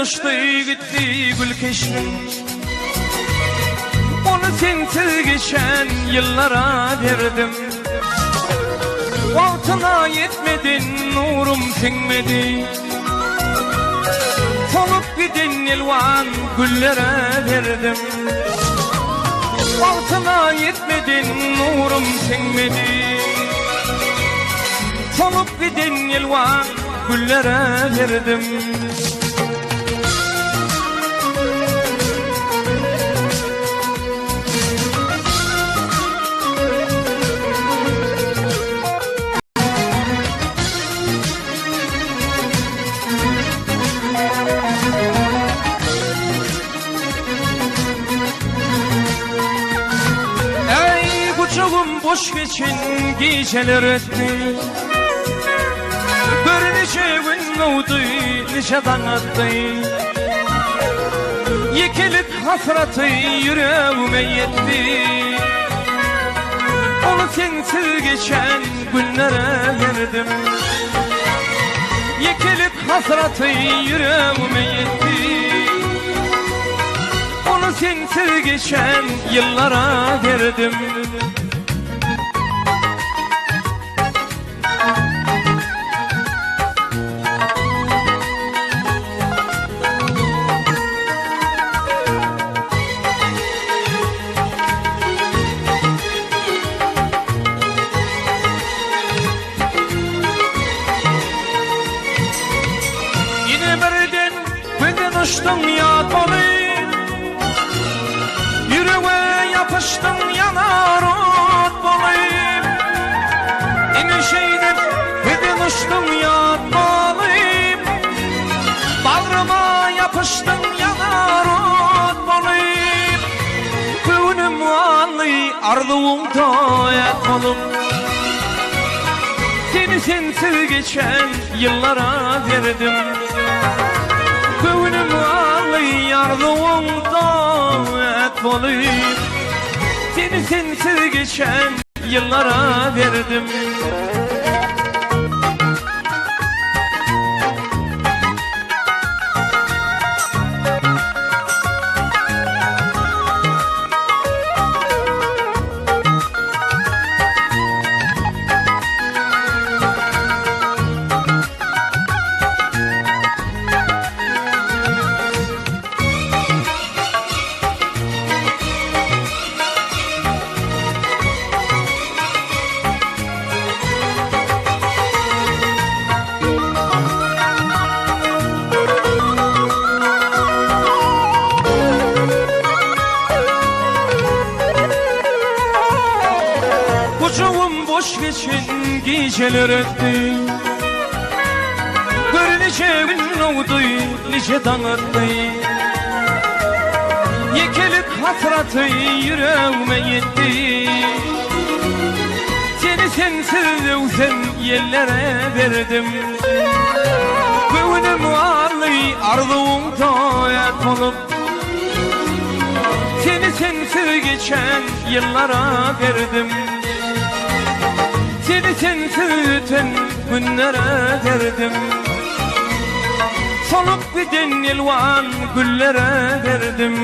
uçdy gitdi gül keşbiň. Ony sensiz geçen ýyllara berdim. Wagtyna ýetmedi nurum siňmedi. Solup giden elwan güllere berdim. Wagtyna ýetmedi nurum siňmedi. Solup giden elwan güllere berdim. Ey gucagym boş geçen gijeler ötdi. Gör nice gün oldu, nice daň atdy. Ýekelik hasraty ýüregime ýetdi. Ony sensiz geçen günlere berdim. Ýekelik hasraty ýüregime ýetdi. Ony sensiz geçen ýyllara berdim. Ýene birden gözden uçduň ýat bolup, Ýürege ýapyşdyň ýanar ot bolup. Ine şeýdip gözden uçduň ýat bolup, Bagryma ýapyşdyň ýanar ot bolup. Göwnüm galdy arzuwyň toýat bolup. Seni sensiz geçen ýyllara berdim. Göwnüm galdy arzuwyň toýat bolup. Seni sensiz geçen ýyllara berdim. Gujagym boş geçen gijeler ötdi. Gör nice gün oldy, nice daň atdy. Ýekelik hasraty ýüregime ýetdi. Seni sensiz öwsen ýellere berdim. Göwnüm arly arzuwyň toýat bolup. Seni sensiz geçen ýyllara berdim. Seni sensiz öten günlere berdim. Solup giden elwan güllere berdim.